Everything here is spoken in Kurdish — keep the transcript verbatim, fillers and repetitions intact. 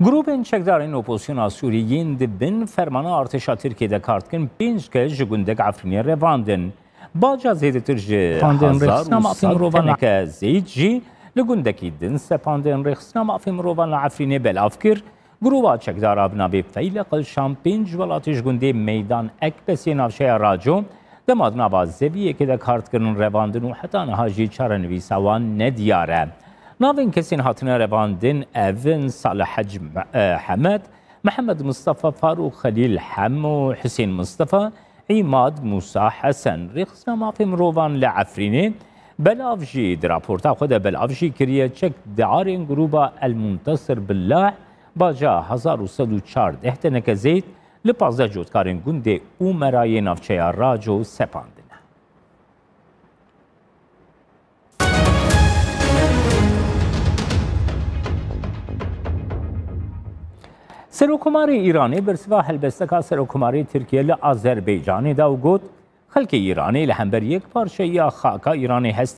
Grûbên çekdarên opozisyona Sûrî yên di bin fermana artêşa Tirkiyê de kar dikin, pênc kes ji gundek Efrînê revandin. Baca zêdetir ji Revandin hezar û sed rêxistina mafê mirovan teneke zêd jî li gundekî din sepandin. Rêxistina mafê mirovan li Efrînê belav kir, grûba çekdara bi navê Feyleq el Şam pênc welatî ji gundê Meydan Ekbesê navçeya Raco, dema di nava zeviyekê de kar dikirin, revandin û heta niha jî çarenivîsa wan nediyar e. Navên kesên hatine revandin ev in: Salih Hec Me-, e, Hemed, Mihemed Mistefa, Farûq Xelîl Hemo, Husên Mistefa, Îmad Mûsa Hesen. Rêxistina mafê mirovan li Efrînê belav jî, di raporta xwe de belav jî kiriye, çekdarên grûba El Muntesir Billah baca hezar û sed û çardeh teneke zêd li pazdeh cotkarên gundê Ûmera yê navçeya Raco sepandine. Serokkomarê Îranê bersiva helbesteka Serokkomarê Tirkiye li Azerbaycanê da û got, xelkê Îranê li hember yekparçeyiya xaka Îranê hest